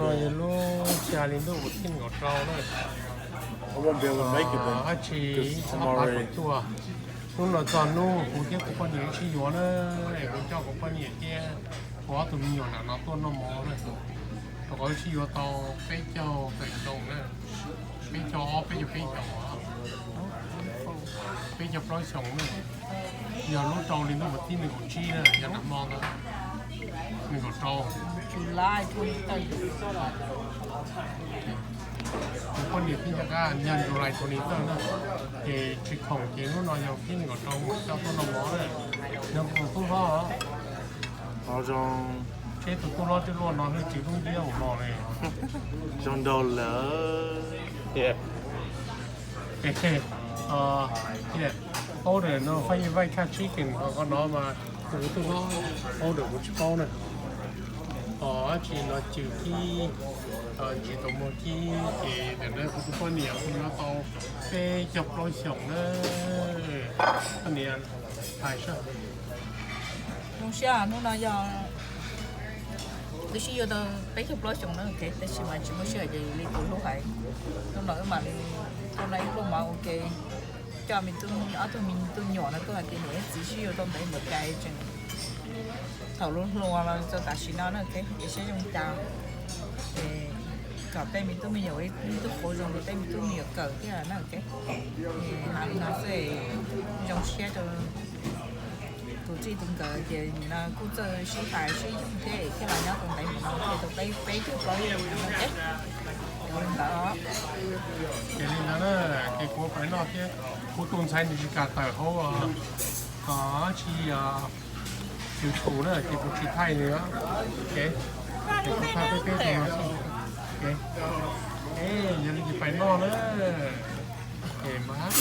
No yog lub xya hli ntuj ua tib nees nkaum rau na. Dab tsi ob phav kaum cuaj. Hnub no txog hnub kuv thiab kuv poj niam wb sib yuav na, es kuv coj kuv poj niam thiab kuv ob tug me nyuam nram no tuaj noj mov na, rau qhov wb sib yuav tau peb caug tawm xyoo na, peb caug ob peb caug peb xyoo, peb caug plaub xyoo na. Yog lub rau hli ntuj ua tib nees nkaum tsib na, yog nram no ntag, nees nkaum rau. Kuv poj niam thiab nco qab yog July twenty-third na, ces tsis khoom ces hnub no yog tib nees nkaum rau coj tuaj noj mov na. Yog kuv tus tub hlob, o, zoo, seb tus tub hlob twb luaj no, twb tsis lub ntiab ua no li. Zoo nraug lawm. Order no fai White Cat Chicken, qhov no mas kuv tus tub hlob order kuv tsis paub na. Os, dab tsi no cws kib, ntsis tau muag kib ces ntawm no kuv tus poj niam kuj yuav tau peb caug plaub xyoos na. Poj niam hais sab. Zoo siab hnub no yog wb sib yuav tau peb caug plaub xyoos na, tab sis mas tsis muaj sij hawm ces li tus hlub hais, hnub no wb mam li tuaj noj ib pluag mov ua ke, coj me tub, ob tug me tub nyuam no tuaj hais tias niam thiab txiv sib yuav tau ntev npaum cas tseem thaum lub hluas los txog tam sim no na, es saib zoo cas, es kom tej me tub me nyuam ua ib tug qauv zoo rau tej me tub me nyuam kawm thiab na. Hais li no xwb, zoo siab rau tus txij tus nkawm ces nim no kuj txawj sib hais sib yoog thiab thiaj los nyob tau ntev mus no thiaj tau peb peb caug plaub xyoos no na. Ces li ntawd na, ces kuv pais noj thiab, kuv tus ntxhais nws tsis kam tawm hauv, tsis YouTube na ces kuv tsis thaij nws, ces kuv thaij peb peb tus no xwb. Yog li ces pais noj na, ces mas